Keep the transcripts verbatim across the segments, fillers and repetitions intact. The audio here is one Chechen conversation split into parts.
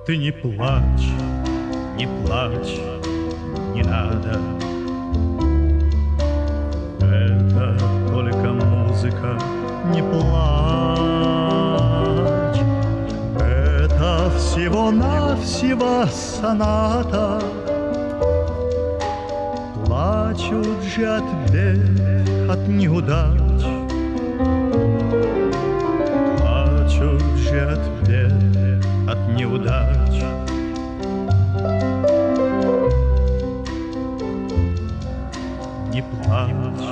Ты не плачь, не плачь, не надо. Это только музыка, не плачь. Это всего-навсего соната. Плачут же от бед, от неудач. Плачут же от бед, от неудач. Не плачь,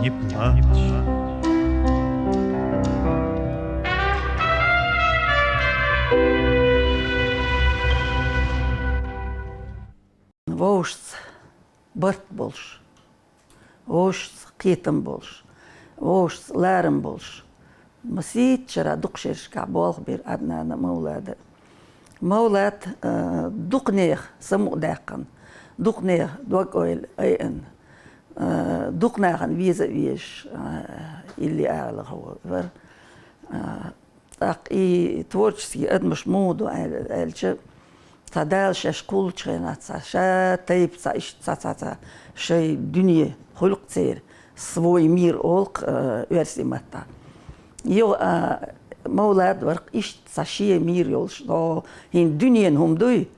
не плачь. Вовшашца барт болуш, вовшашца кхетам болуш, вовшашца ларам болуш. Масийтта шера дукха шерашкахь болх бира Ӏаднана, Мовлада. Мовлад, а, дукха нехан самукъадаьккхина, дукха нехан дог-ойла айина, а, дукха нахана веза а везаш, а, илли агӀалгӀа вара. А, тӀаккха и творческий адамаш муха ду аьл-, аьлча, цхьа Дала шаьш кхуллучу хенахь цхьа ша тайпа, цхьа иштта цхьа, цхьа, цхьа шайн дуьне хуьлу-кх церан, свой мир олу-кх, а, оьрсийн маттахь. Юха, а, Мовлад вара-кх иштта цхьа шен мир йолуш, но хӀинца дуьненан хӀума дуй,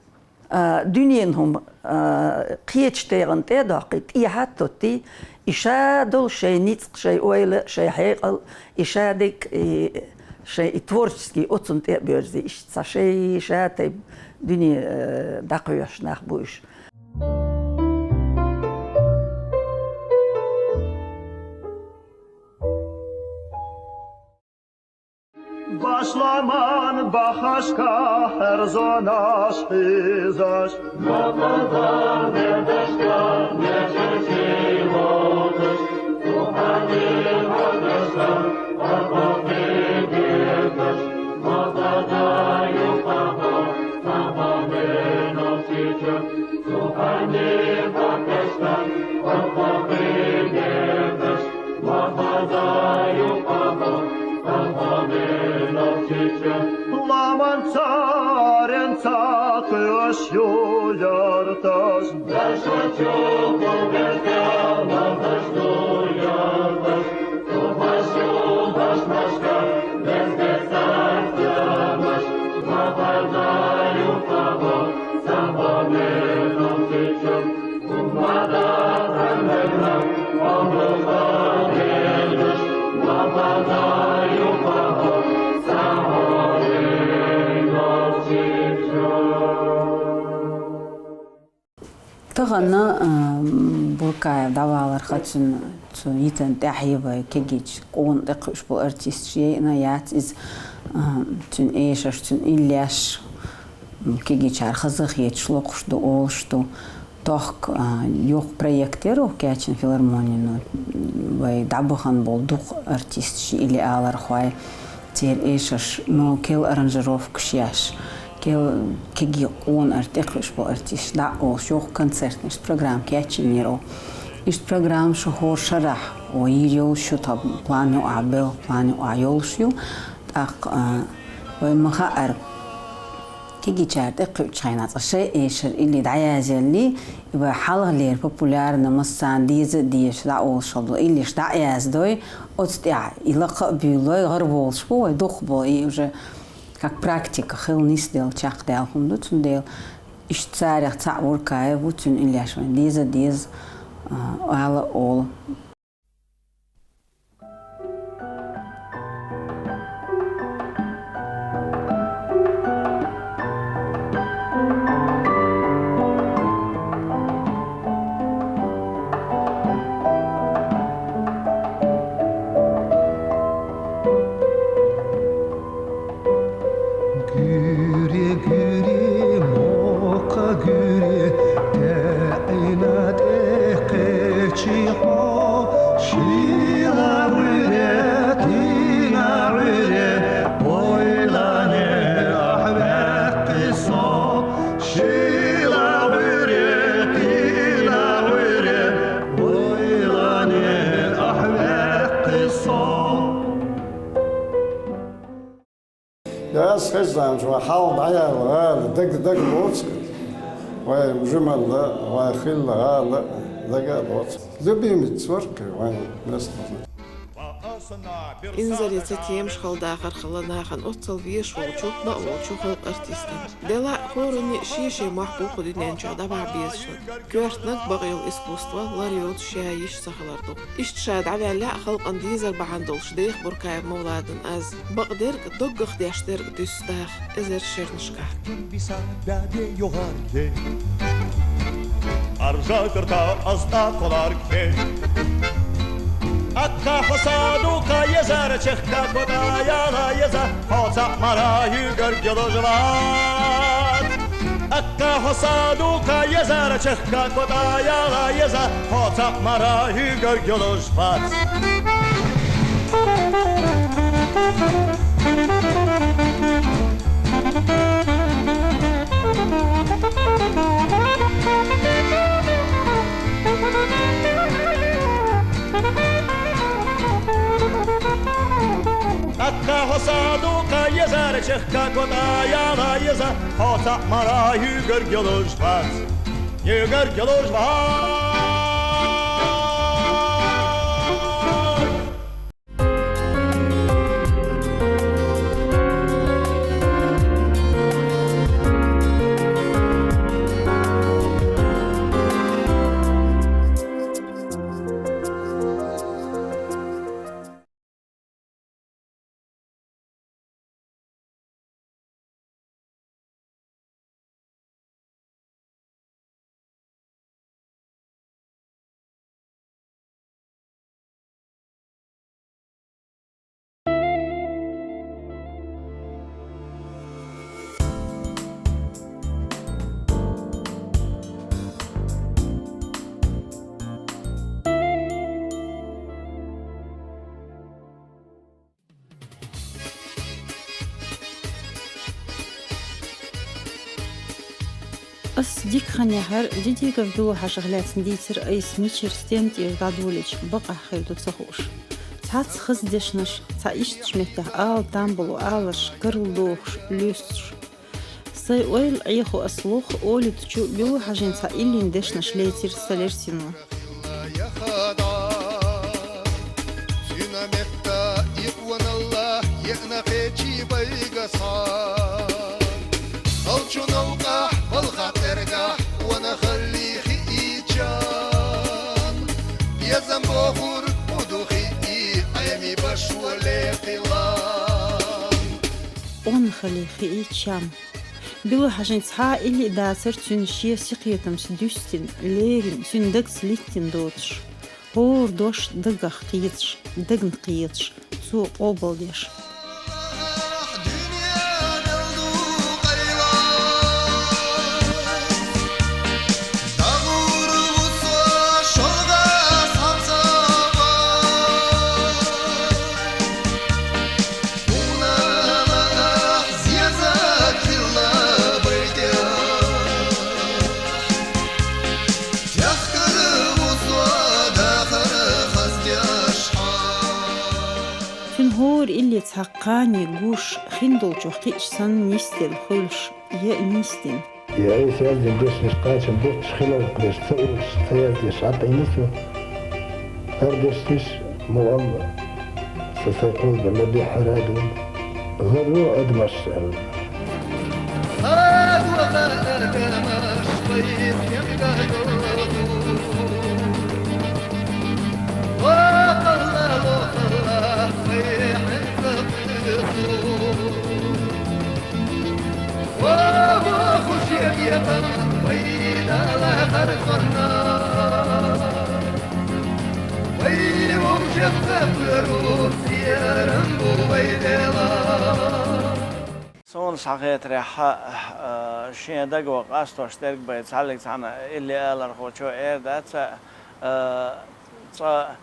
а, дуьненан хӀума, а, кхечу тайпана тӀе а доккхий, тӀехьа а тоттий, и ша долу шайн ницкъ, шайн ойла, шайн хьекъал, и ша дерг, и шайн и творческий оцунна тӀе а боьрзий, иштта цхьа шайн ша тайпа дуьне, а, дӀакхоьхьуш нах бу уьш. Башламан бахашка хьерзонаш хьийзаш. Ламан царенца кхоьш ю ярташ. Тахана, а, Буркаев дӀаваларх цуьнан, цу йитан тӀаьхье вай кегийчу къона тӀекхуьуш болу артисташ яйина яц иза, а, цуьнан эшарш, цуьнан иллеш, м, кегийчара хазахеташ локхуш ду, олуш ду. Тохка, а, йоккха проект яра Кечан филармонин, ну, вай дӀабахана болу дукха артисташ, илли алархой, церан эшарш, ну, кел аранжировкаш еш, кел кегий къона ар-, тӀекхуьуш болу артисташ дӀа а олуш, йоккха концертнаш, программа кечйинера. Иштта программа шу хӀора шарахь, о, йийр йолуш ю, тхан план юкъахь, белхан план юкъахь йолуш ю. ТӀаккха, а, вай ма хаьара, кегийчара тӀекхуьучу хенахь цкъа шайн эшар илли дӀаязъеллий, и вай хьалхалера популярна массарна деза а дезаш дӀаолуш хилла долу иллеш дӀа а яздой, оцу тӀехь и лакха а буьйлой, гӀар волуш бу вай дукхахболу, и уже как практика хилла нисделла, чекхдаьлла хӀума ду, цундела иштта царех цхьаъ Буркаев ву, цуьнан иллеш вайн деза а деза, а, ала а олу. Гуьре, гуьре, мокха гуьре, таьӀина тӀе кхечи хьо, Хеззанчу вай хьалха дӀаяла гӀала, дага, дага боцу, вай жималла, вай хилла гӀала, дага а боцу. Любимец вара-кх вайн местный. Инзаре ца темаш хала дахар хала нахана оццал везаш волчу, бакъ волчу халкъ артистан. Делахь а хӀоранна шен-шен мохь бу кху дуьнен чохь дӀабахьа безаш верг. Коьртаниг бакъ йолу искусство лар йоцуш ша йиш ца хилар ду. Иштта ша дӀаваьллехь а халкъана дезар бахьана долуш деха Буркаев Мовладан аз. Бакъдерг а, доггах деш дерг а дуьсу даха эзар шернашкахь. Аржа карта аз тӀаккхоларг хе. Аккха хьо саду кха езара чехка кота яла еза, хьо цхьаъ мара хьуьгар гелож вац. Аккха хьо саду кха езара чехка кота яла еза, хьо цхьаъ мара хьуьгар гелож вац. Аккха хьо саду кха езара чехка кота яла еза, хьо цхьаъ мара хьуьгар гелож вац. Хьуьгар гелож вац. Ас дика хан яхьара, Дидигов Билу-Хьажах лаьцна дийцира айса мичара стенна тӀера дӀадолийча бакъахь хир ду ца хууш. Цхьацца хаза дешнаш, цхьа ишттачу меттехь ала там болу аларш, карладохуш, лоьстуш. Сайн ойла Ӏехо ас лоху олуьйтучу Билу-Хьажин цхьа иллин дешнаш лецира Салерсино. Цуьнан метта икъоналла еана кхечи байга схьа. Халчу новкъахь, балха пергахь, вана халли хиичан. Безам бохур, кху ду хии, Ӏеми башо лекхилан. Онхале хиичам. Билу-Хьажин цхьа а илли а дацара цуьнан шен синкхетамца дуьстина, лерина, цуьнан дагца литтина доцуш. ХӀора дош дагах кхеташ, дагна кхеташ, цо къобалдеш. Цуьнан хӀора илли цхьа кхане гуш, хиндолчух кхиъча санна нисделла хуьлуш, я а нисдина. Я айса яздина дешнаш кхачам бутт хиларх деш ца олуш, ца яздеш Ӏа тӀе нисо. ХӀара дешнаш мукъам сан сайн кхолда ма бехьара а дуна. ГӀаро адамаш аьлла. Суна схьахетарехь, а, шен даго къастош дерг бен цхьаллиг цхьана илли алархочо эр дац, а, цкъа,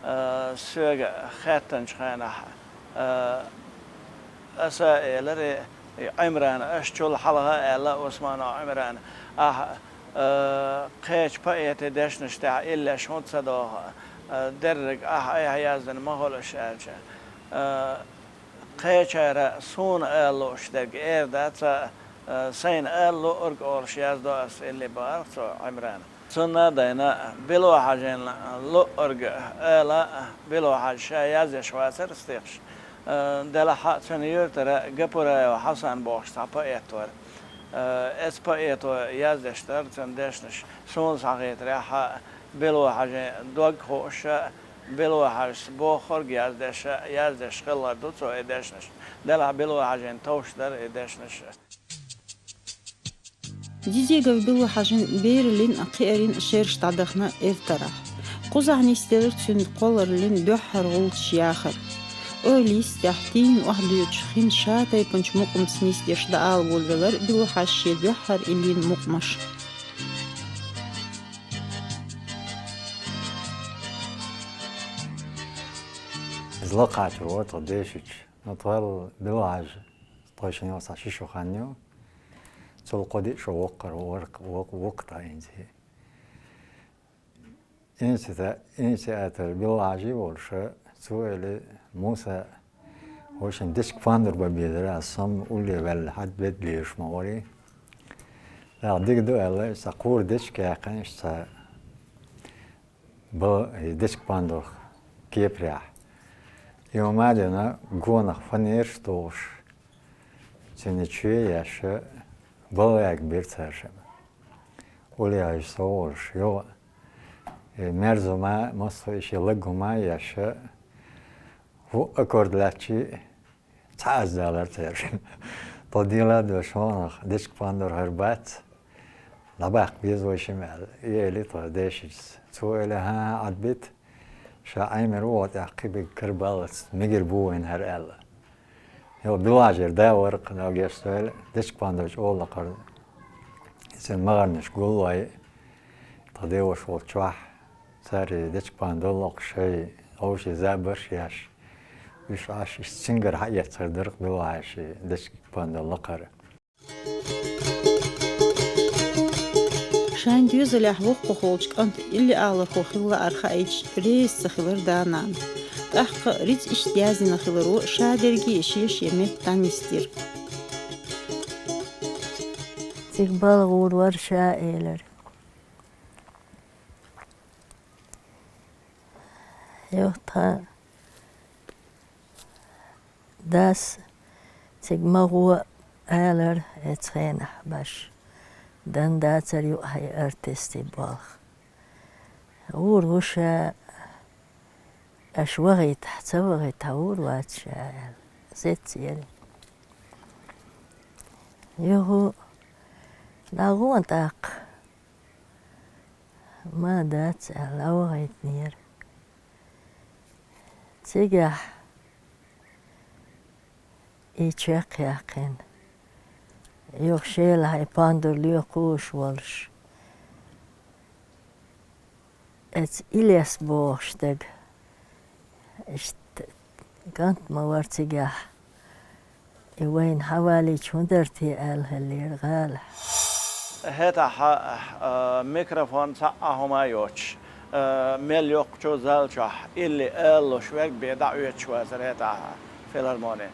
а, соьга хаьттанчу хенахь, а, аса элира, и Ӏимрана, аш чул хьалха аьлла Усманов Ӏимрана, ахь, а, кхечу поэтийн дешнаш тӀехь иллеш хӀунда ца доху, а, дерриг ахь айхьа яздина ма хуьлуш аьлча, а, Кхечара суна ала лууш дерг эр дац, а, сайна ала луург олуш яздо ас, илли баьлла цо Ӏимрана. Цунна а дайна, Било-Хьажин луург ала, Било-Хьажа ша яздеш вацара стихаш. Э, делахь а цуьнан юьртара Гапураев Хьасан бохуш цхьа поэт вара. Э, эцу поэто яздеш дара цуьнан дешнаш. Суна схьахетарехь а, Било-Хьажин дог хууш а, Било-Хьажас бохург яздеш а, яздеш хиллар ду цо и дешнаш. Делахь Било-Хьажин товш дара и дешнаш. Дидегов Било-Хьажин бераллин а, кхиарин а шераш дӀадахана эвтарахь. Кхузахь нисделира цуьнан кхоллараллин дуьххьара гӀулчаш яхар. Ойла йистехь, тийна охьадоьдуш хин ша тайпанчу мукъамца нисдеш дӀаала волавелира Било-Хьажа шен дуьххьара иллин мукъамаш. Иза лакхачур вара тхо дешича. Ну, тхол Било-Хьажа, тхойшинна йолу схьа ши шо хан ю. Цул кхо-диъ шо воккхар вара, воккха, воккха тхо инзий. Инса-, инициатор Било-Хьажа волуш, цо элира, Муса, вайшинна дечиг-пандур бан безара, ас сом улле ваьлла хьад беда лелаш ма варий. ТӀаккха дика ду аьлла, иштта кхура дечиг яьккхина, иштта бал-, и дечиг-пандур кепарехь. И хӀума а дина, гонах фанераш а тухуш, цуьнан чоь а еш, балха гӀерта бира цара шиъ. Улле хьаьжча сов волуш, юха, э, мерза хӀума, массо а и шен лаг хӀума а еш, хӀуъа аккорд лаьттачий, цхьа аз далара церан. Тхо дела а доьшуш, хӀунах дечиг-пандур хир бац, дӀабаккха беза вайшимма аьлла. И элира тхо дешича. Цо элира, хӀан-хӀа, Ӏадбита, ша Ӏемар ву, тӀаккха кхин берг карабаллалц мегар бу вайна хӀара аьлла. Йо, Било-Хьажера да вара-кх, Дала гечдойла, дечиг-пандур чӀогӀа лакхара. Цуьнан магӀарнаш гуллой, тхан деваша волчохь, цара и дечиг-пандур локхуш, шайн вовшийн забарш а еш, уьш Ӏаш, иштта цуьнгара хьаэцар дара-кх Било-Хьажа шен дечиг-пандур лакхара. Шайн доьзалехь воккхах волчу кӀанта илли алархо хила лаар хаийтуш реза ца хилира да-нана. ТӀаккха рицкъ иштта яздина хиларо ша дерриге а шен-шен метта дӀанисдира. Цига балха гӀур вара ша, элира. Юха тхан дас цига ма гӀо, алара, эцу хенахь баш. Дан дацара юкъахь и артистийн болх. ГӀур ву ша, аша вахийтахь, ца вахийтахь гӀур вац ша, аьлла, зеца ели. Юха дӀагӀо тӀаккха. Ма дац аьлла, вахийтинера. Цигахь и чекхъяьккхина. Юха шелахь и пандур лоькхуш волуш. Эца Илес бохуш дерг. Иштта кӀант ма вара цигахь. И вайна хьавалийча хӀун дара те аьлла хиллера гӀала. ХӀетахь, а, микрофон цхьа а хӀума а йоцуш, а, мел йоккхачу зал чохь илли ала луш верг бен дӀаоьцуш вацара хӀетахь филармони.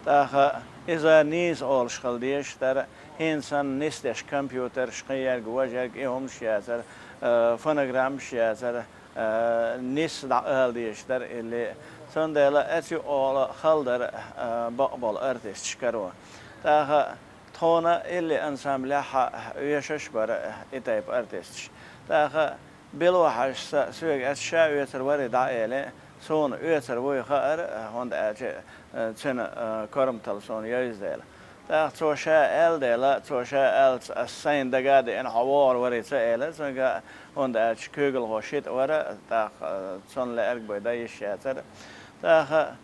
ТӀаккха иза нийса олуш хила дезаш дара, хӀинца санна нисдеш компьютерш, кхин ерг, важа ерг, и хӀуманаш яцара, а, фонограммаш яцара. Э, нисса дӀаала дезаш дара илли. Цундела эцу ола хала дара, э, бакъболу артисташ каро. ТӀаккха тхуна илли ансамблехь а вешаш а бара и тайпа артисташ. ТӀаккха Било-Хьажас соьга эцу ша оьцур варий дӀа а эли, суна оьцур вуй хаьара, хӀунда аьлча, э, цуьнан, э, корматалла суна йовза дела. ТӀаккха цо ша аьлла дела, цо ша аьллац ас сайна дага а деана, хьо вогӀур варий ца элира цуьнга, хӀунда аьлча куьйгалхо шиъ вара, тӀаккха, э, цунна лаьарг бен дан йиш яцара. ТӀаккха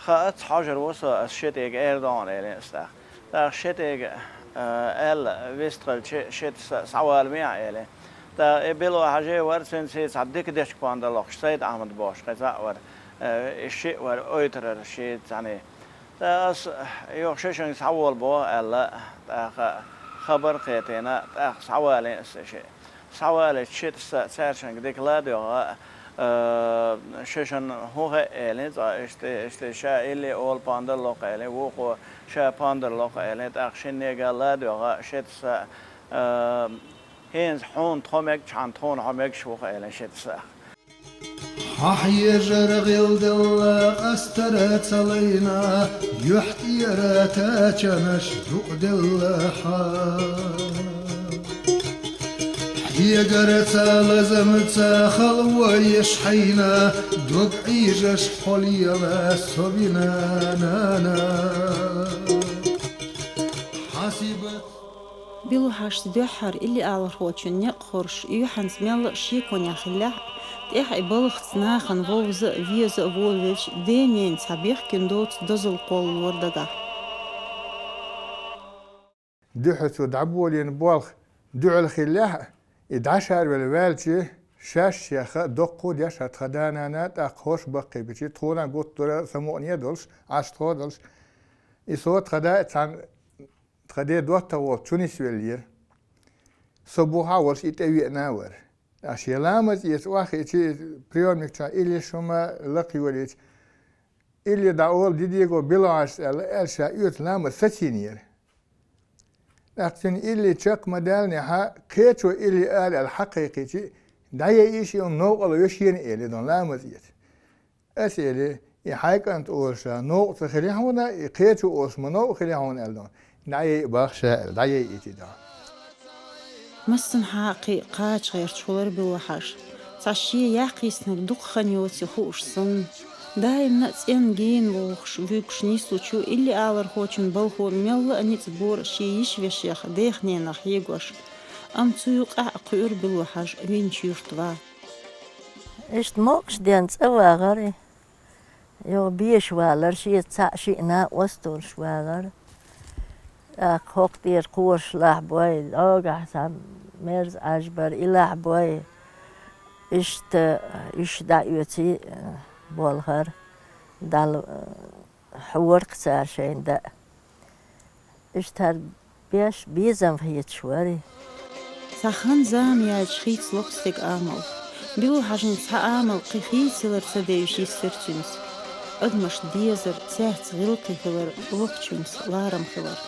хаац, хьожур ву со, ас шиъ тӀега эр ду хьуна элира ас тӀаккха. ТӀаккха шиъ тӀега, э, аьлла, вистхилча шиъ тӀе са схьавала мехьа элира. ТӀаккха и Било-Хьажа вара, цуьнца цхьа дика дечиг-пандур локхуш Сайд-Ахьмад бохуш кхин цхьаъ вара, э, и шиъ вара ойтарара шиъ цхьаьний. ТӀаккха ас юха шишанга схьавола боху аьлла, тӀаккха хабар кхетийна, тӀаккха схьавалийна аса шиъ. Схьавалийча шиъ тӀе са цаьршинга дика ла а доьгӀна, Э, шишан хӀун хаьа аьле, цкъа иштта, иштта ша илли ола пандар локха аьле, вукхо ша пандар локха аьле, тӀаккха шиннега ладоьгӀа шетса, э, хӀинца хьуна тхо мегаш, хьан тхуна хьо мегаш ву-кх аьле шетса. Хьахьежар гӀелделла къастара ца лайна, юьхь тӀера тачанаш дукъделла хьа. Хьегара ца лазамца халвоеш хьайна, дог Ӏийжаш хьо лела со вина, нана. Хьасибат. Билухьажца дуьххьара илли алархочун некъ хоржуш, юьхьанца мелла а шеконехь хиллехь а, тӀехь и балхаца нахана вовза а, веза а волавелча, денен цхьа бехкина доцу дозалла кхоллалора дагахь. Дуьхьа цо дӀаболийна болх дуьхьал хиллехь а, и дӀашаравелла ваьлча, шаьш-шех а доккха деш хьа тхан да-нана, тӀаккха хӀорш баккхийбичи, тхуна гуттара а самукъане а долуш, Ӏаш тхо а долуш. И со тхан да а цхьаьна тхан ден доттагӀа волчу нисвеллера. Со бухахь а волуш и тӀе веана а вара. Ткъа шен ламаз эца охьахиъча, приёмник чохь илли шума лакха йолийча, илли дӀаола, дидего билгӀаш аьлла, аьлла ша оьцу ламаз сацийнера. ТӀаккха цуьнан илли чекх ма-даьллинехь, кхечо илли ала аьлла хьакхайкхийча, дӀаяйа и шен новкъарло йо шена элира, ламаз эца. Ас элира, и хьайн кӀант олуш а новкъа ца хили хьуна, и кхечо олуш ма новкъа хили хьуна аьлла, дӀаяйа боху ша аьлла, дӀаяйийтира. Массанхьа а кхин а кхача гӀерташ хуьлура Билухьажа. Цхьа шен яккхийснарг дукха хан йоций хууш санна, даимна а цӀенна гена вогӀуш, вуьгуш нислучу илли алархочун балхо мелла а ницкъ бора шен йиша-вешех, дех-ненах хьегош. Амма цу юкъахь а кхуьура Билухьажа винчу юьртан ван. Иштта мокхаш ден цӀа вагӀара. Юха беша валара, шеца цхьаъ шиъ накъост а волуш вагӀара. ТӀаккха хӀокху тӀера кхоруш лахьбой, логахь цхьа мерза Ӏаж бара, и лахьбой, иштта уьш дӀаоьций, болхара, Далла хьора-кх цара шайна даа. Иштта хӀара беш безам хеташ вара. Цхьа хан-зама яьлча хийцало-кх стеган амал. Билухьажин цхьа амал кхин хийцалур ца девзаш йисира цуьнца. Адамашна дезар, цаьрца гӀиллакхе хилар лохачуьнца ларам хилар.